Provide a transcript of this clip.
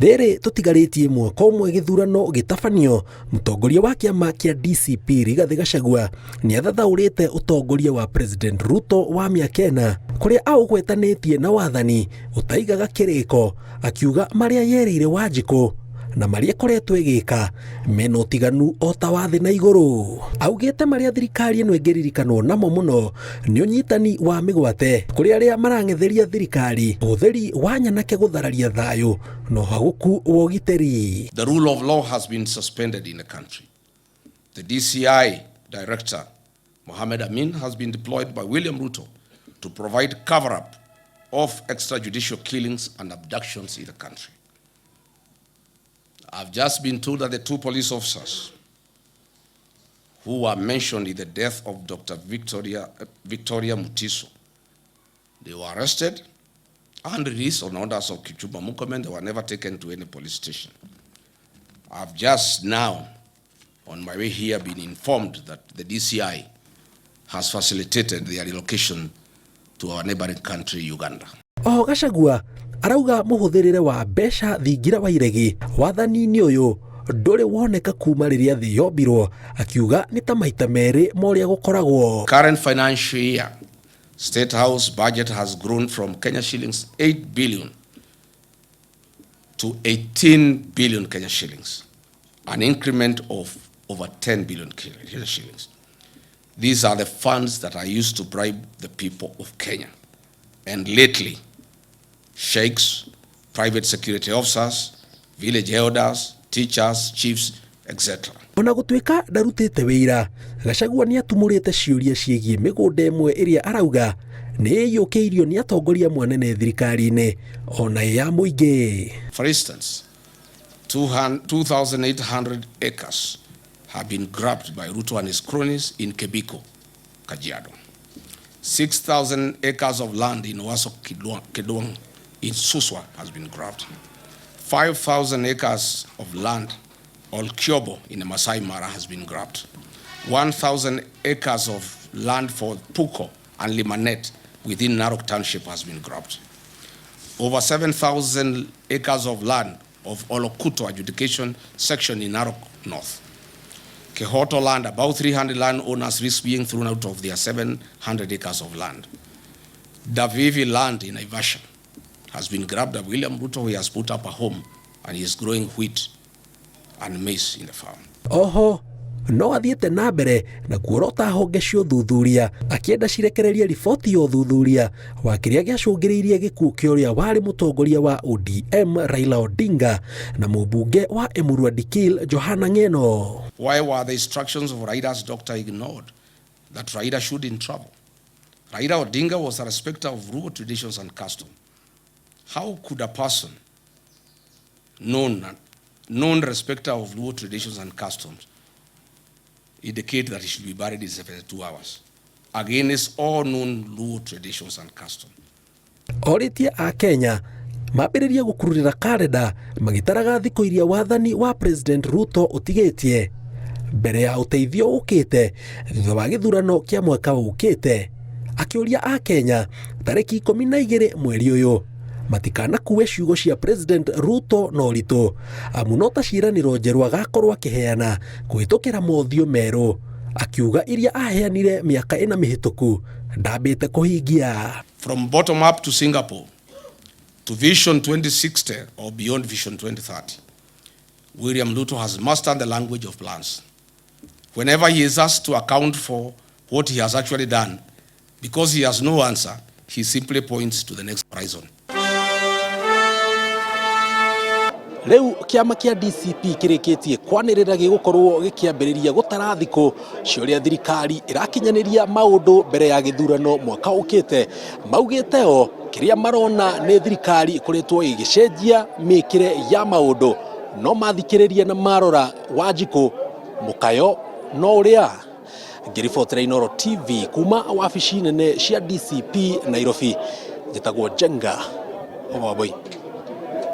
Rĩrĩ tũtigarĩtie mwaka ũmwe gĩthurano gĩtabanio, mũtongoria wa kĩama kĩa DCP Rigathĩ Gachagua nĩ athathaũrĩte ũtongoria wa President Ruto wa mĩaka ĩna kũrĩa aũgwetanĩtie na wathani ũtaigaga kĩrĩko, akiuga marĩa yerĩire Wanjikũ na marĩa ĩkoretwo ĩgĩka mena ũtiganu o ta wa thĩ na igũrũ. Augĩte marĩa thirikari ĩno ĩngĩririkanwo namo mũno nĩ ũnyitani wa mĩgwate kũrĩ arĩa marang'etheria thirikari, ũhũthĩri wa nyanake gũthararia thayũ na ũhagũku wa ũgitĩri. The rule of law has been suspended in the country. The DCI director, Mohammed Amin, has been deployed by William Ruto to provide cover-up of extrajudicial killings and abductions in the country. I've just been told that the two police officers who were mentioned in the death of Dr. Victoria Mutiso, they were arrested and released on orders of Kipchumba Murkomen. They were never taken to any police station. I've just now, on my way here, been informed that the DCI has facilitated their relocation to our neighboring country, Uganda. Oho Gachagua arauga mũhũthĩrĩre wa mbeca thingira wa iregi wathani-inĩ ũyũ ndũrĩ woneka kuma rĩrĩa thĩ yombirwo, akiuga nĩ ta maita merĩ ma ũrĩa gũkoragwo. Current financial year, State House budget has grown from Kenya shillings 8 billion to 18 billion Kenya shillings, an increment of over 10 billion Kenya shillings. These are the funds that are used to bribe the people of Kenya. And lately, sheikhs, private security officers, village elders, teachers, chiefs, etc. Ona gũtuĩka ndarutĩte wĩira, Gachagua nĩ atumũrĩte ciũria ciĩgiĩ mĩgũnda ĩmwe ĩrĩa arauga nĩ ĩiyũkĩirio nĩ atongoria mwanene thirikari-inĩ ona ĩ ya mũingĩ. For instance, 2,800 acres have been grabbed by Ruto and his cronies in Kibiko, Kajiado. 6,000 acres of land in Oaso Kedong in Suswa has been grabbed. 5,000 acres of land Olkiombo in the Masai Mara has been grabbed. 1,000 acres of land for Puko and Limanet within Narok Township has been grabbed. Over 7,000 acres of land of Olokuto adjudication section in Narok North. Kehoto land, about 300 landowners risk being thrown out of their 700 acres of land. Davivi land in Naivasha has been grabbed by William Ruto, who has put up a home and he is growing wheat and maize in the farm. Oho no athiĩte na mbere na kuorota honge cia ũthuthuria akĩenda cirekererie riboti ya ũthuthuria wa kĩrĩa gĩacũngĩrĩirie gĩkuũ kĩa ũrĩa warĩ mũtongoria wa ODM Raila Odinga na mũmbunge wa Emurua Dikirr Johana Ng'eno. Why were the instructions of Raila's doctor ignored that Raila shouldn't travel? Raila Odinga was a respecter of Luo traditions and custom. How could a person known respecter of Luo traditions and customs indicate that he should be buried in 72 hours against all known Luo traditions and customs? Orĩtie a Kenya mambĩrĩrie gũkururĩra karenda magĩtaraga thikũ iria wathani wa President Ruto ũtigĩtie mbere ya ũteithio ũkĩte thutha wa gĩthurano kĩa mwaka ũkĩte, akĩũria a Kenya tarĩki 12 mweri ũyũ matikanakue ciugo cia President Ruto na ũritũ, amu no ta ciĩranĩro njerũ agakorwo akĩheana kũhĩtũkĩra mothiũ merũ, akiuga iria aheanire mĩaka ĩna mĩhĩtũku ndambĩte kũhingia. From bottom up to Singapore, to Vision 2060 or beyond Vision 2030, William Ruto has mastered the language of plans. Whenever he is asked to account for what he has actually done, because he has no answer, he simply points to the next horizon. Rĩu kĩama kĩa DCP kĩrĩkĩtie kwanĩrĩra gĩgũkorwo gĩkĩambĩrĩria gũtara thikũ cia ũrĩa thirikari ĩrakinyanĩria maũndũ mbere ya gĩthurano mwaka ũkĩte. Maugĩte o kĩrĩa marona nĩ thirikari ĩkoretwo ĩgĩcenjia mĩkĩre ya maũndũ, no mathikĩrĩria na marora Wanjikũ mũkayo no ũrĩa. Ngĩribotera Inooro TV kuma wabici nene cia DCP Nairobi, njĩtagwo Njenga Wambui.